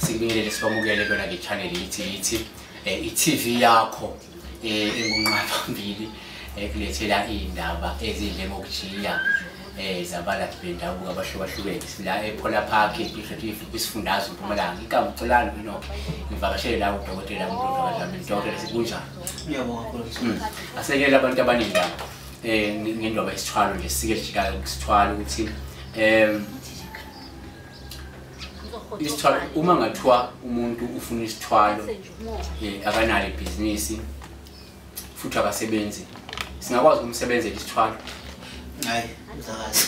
Sikubingelele sibamukele kuyona ke channel yithi i-TV yakho engunqa phambili ekulethela indaba ezidle ngokujiya zabalaphi bendabuko abahlukahlukene. Sila ePhola Park kwisifundazwe Mpumalanga igama uCelani Enoch. Ngivakashele la udokotela uMntondo kaDlamini. Sekunjani? Ngiyabonga kakhulu. Asekele abantu abaningi la ngendaba isithwalo nje sike jikayo isithwalo ukuthi isithwalo uma ngathiwa umuntu ufuna isithwalo akanalo ibhizinisi futhi akasebenzi, singakwazi ukumsebenzela isithwalo? Hayi msakazi,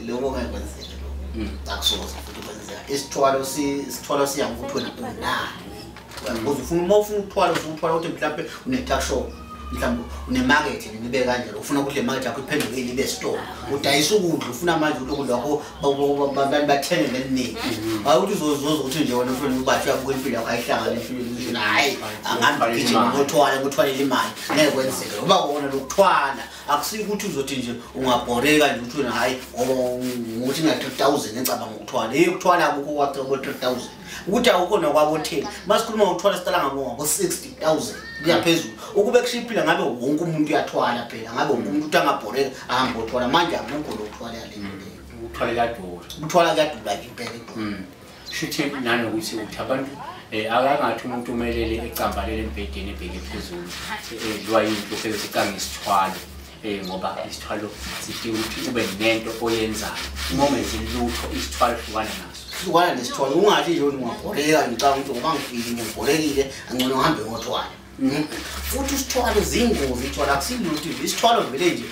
lokho ngeke kwenzeke lokho. Akusoze futhi kwenzeka. Isithwalo isithwalo siya ngokuthi wena unani. Ukuze ufuna uma ufuna ukuthwala usuthwala ukuthi mhlawumbe une-tuck shop, mhlawumbe une-market nibe kanjalo, ufuna ukuthi le market yakho iphenduke ibe store, udayisa ukudla, ufuna manje ukudla kwakho abantu bathenge ngeliningi. Hayi ukuthi uzozuza ukuthi nje wena ufuna ubathi uyabuka impilo yakho ayihlangane empilweni, hayi angahambi gijima ngothwala ngothwalela imali, ngeke kwenzeke. Ngoba wona lokuthwala akusiyo ukuthi uzothi nje ungabhoreka nje uthi wena hayi ngoba ngokuthi nga 3000 ecabanga ukuthwala. Hey, ukuthwala akukho kwacebo 3000. Ukuthi akukho nokwabo 10. Masikhuluma ngokuthwala siqala ngabo 60000 kuya phezulu. Ukube kushiphile ngabe wonke umuntu uyathwala phela, ngabe wonke umuntu angabhoreka ahambe othwala. Manje akukho lokuthwala le nto leyo. Ukuthwala kuyadura. Ukuthwala kuyadura impela. Shuthi nanokuthi uthi abantu akangathi umuntu umelele ecambalele embhedeni ebheke phezulu edliwa yinto phezulu icanga isithwalo. Ngoba isithwalo sidinga ukuthi ube nento oyenzayo. Uma ungenzi lutho isithwalo hlukana naso. Hlukana nesithwalo, ungathi nje ungabhoreka ngicabanga ukuthi ngoba ngifile ngibhorekile angcono ngihambe ngothwala. Futhi isithwalo zingozi, isithwalo akusilutho nje, isithwalo vele nje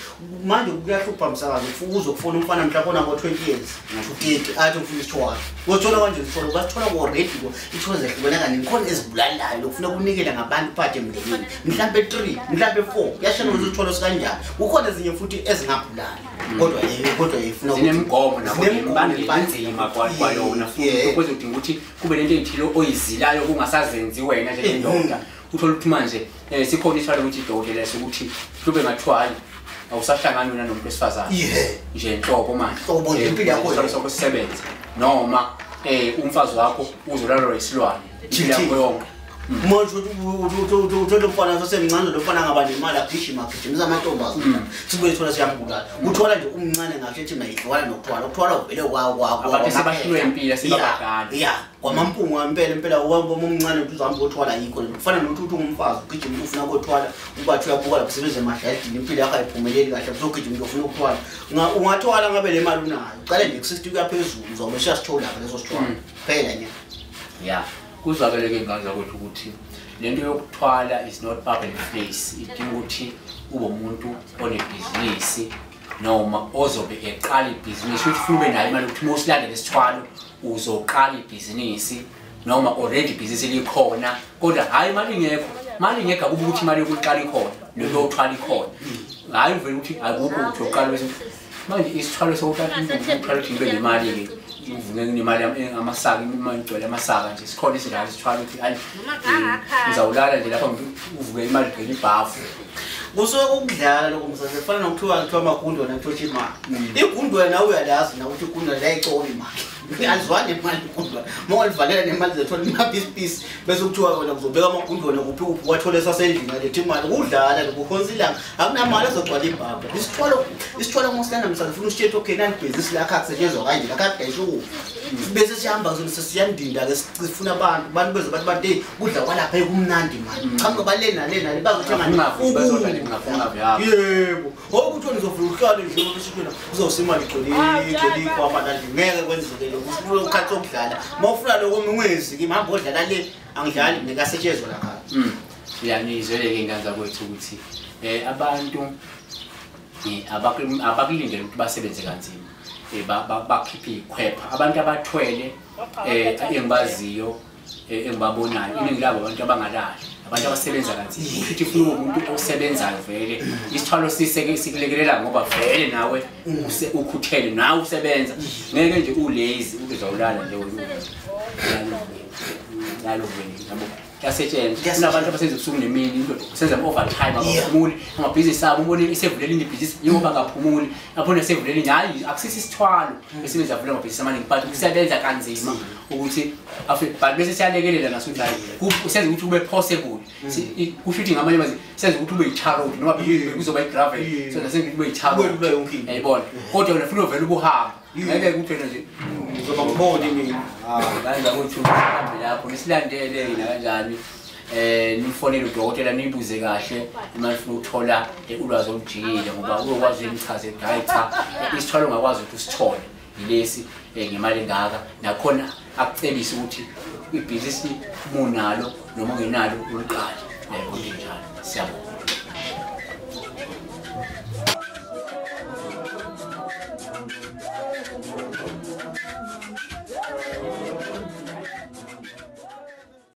manje kuyahlupha msakazi. Uzokufuna umfana mhlawumbe onabo 20 years to 30 athi ufuna isithwalo. Uyothola kanje isithwalo, basithola already ko isithwalo zehlukene kaningi, khona ezibulalayo lokufuna ukunikela ngabantu phakathi emndenini, mhlawumbe 3 mhlawumbe 4 kuyashana ukuthi isithwalo sikanjani. Kukhona ezinye futhi ezingabulali kodwa ifuna zinemigomo nabo inzima kwayona futhi kuzodinga ukuthi kube nento ethile oyizilayo kungasazenzi wena njengendoda. Uthola ukuthi manje sikhona isithwalo ukuthi idokotela sokuthi hlube ngathiwa hayi awusahlangani wena nomuntu wesifazane nje enhloko manje hlobo nje impilo yakho isithwalo sokusebenza, noma umfazi wakho uzolalwa isilwane impilo yakho yonke. Manje uthola umfana osemncane lo mfana ngaba nemali agijima agijimisa amantombazane sibuye thola siyambulala. Uthola nje umncane ngasho ethi mayihlukana nokuthwala, ukuthwala uvele kwakho abantu sebahlulwe impilo sebabadala. Yeah, kwamampungu impela impela uhamba omncane uthi uzahamba uthwala yikho le. Kufana nokuthi uthi ungumfazi ugijima ufuna ukuthwala ubathi uyabuka lapho sebenza emashadini impilo yakho ayiphumeleli kahle uzogijima ufuna ukuthwala. Ungathwala ngabe le mali unayo uqale nje ku60 kuya phezulu uzobe usiyasithola leso sithwalo phela nje. Yeah. Kuzwakeleke ingane zakwethu ukuthi lento yokuthwala is not public place, idinga ukuthi ube umuntu onebhizinisi noma ozobe eqala ibhizinisi. Ukuthi ufuna ube nayo imali ukuthi uma usilandele isithwalo uzoqala ibhizinisi noma already ibhizinisi likhona, kodwa hhayi imali ingekho. Imali ingekho akubi ukuthi imali yokuqala ikhona noma yokuthwala ikhona. Hhayi uvele ukuthi akukho ukuthi uyoqala bese manje isithwalo sokuthi uthwala ukuthi ngibe nemali-ke uvuke nginemali amasaka imali igcwele amasaka nje sikhona isidlalo isithwalo ukuthi hayi ngizawulala nje lapha uvuke imali igcwele ibhafu. Kusuke ukudlala lokho msakazi, kufana nokuthiwa kuthiwa amagundwane athosha imali. Igundwane nawe uyalazi nawe ukuthi igundwane liyayicola imali. Alizwani nemali igundwane. Uma ungalivalela nemali zethola imabhizinisi bese kuthiwa wena kuzobeka amagundwane kuphi kuphi wathole esasendlini alethe imali. Kudlala lokho ukhonza ilanga akunamali ezogcwala ibhabha. Isithwalo isithwalo ngosilana msakazi ufuna usitshele okay nani ibhizinisi lakho akusetshenzwa kanje lakho akudayiswa ukudla. Bese sihamba kuzona sesiyandinda ke sifuna abantu abantu beze bathi bathi hey kudla kwalapha kumnandi manje. Cha ngoba le nale nale bazothenga yebo. Ukuthi wena uzofuna uhlale nje ukuthi wena uzawusa imali igcwele ikhwama la nje ngeke kwenzeke lokho. Ufuna ukukhatha okudlala. Uma ufuna lokho ungezi kimi hamba odlala le angidlali ngikasetshezwa la khaya. Uyanizwele-ke ingane zakwethu ukuthi abantu abakulindele ukuthi basebenze kanzima, bakhiphe ikhwepha. Abantu abathwele engibaziyo engibabonayo iningi labo abantu abangalali, abantu abasebenza kanzima. Futhi ufuna umuntu osebenzayo vele isithwalo sikulekelela ngoba vele nawe ukhuthele nawe usebenza, ngeke nje ulazy uzawulala nje wena lalo wena yabo. Kuyasetshenzwa. Kunabantu abasenza ubusuku nemini, indoda usenza overtime abaphumuli, amabhizinisi abo ubone isevulela ibhizinisi njengoba angaphumuli, lapho nesevulela hayi akusisi isithwalo esibenza avule amabhizinisi amaningi, but kusebenza kanzima ukuthi but bese siyalekelela naso ukuthi hayi usenza ukuthi kube possible. Kusho ukuthi ngamanye amazwi senza ukuthi ube yi-tarot noma kuzoba i-gravel, so nasenza ukuthi ube yi-tarot. Yayibona. Kodwa wena funa uvele ubuhamba. Ngeke ukuthi wena nje ngizoba ngibone mina. Kanza ukuthi uhambe lapho nisilandele yina kanjani. Nifonele udokotela nibuze kahle uma nifuna ukuthola ulwazi olujiyile ngoba uyokwazi ukuchaza hayi cha isithwalo ungakwazi ukuthi usithole yilesi ngemali engaka, nakhona akucebise ukuthi ibhizinisi munalo noma ungenalo uliqale. Yebo njalo. Siyabonga.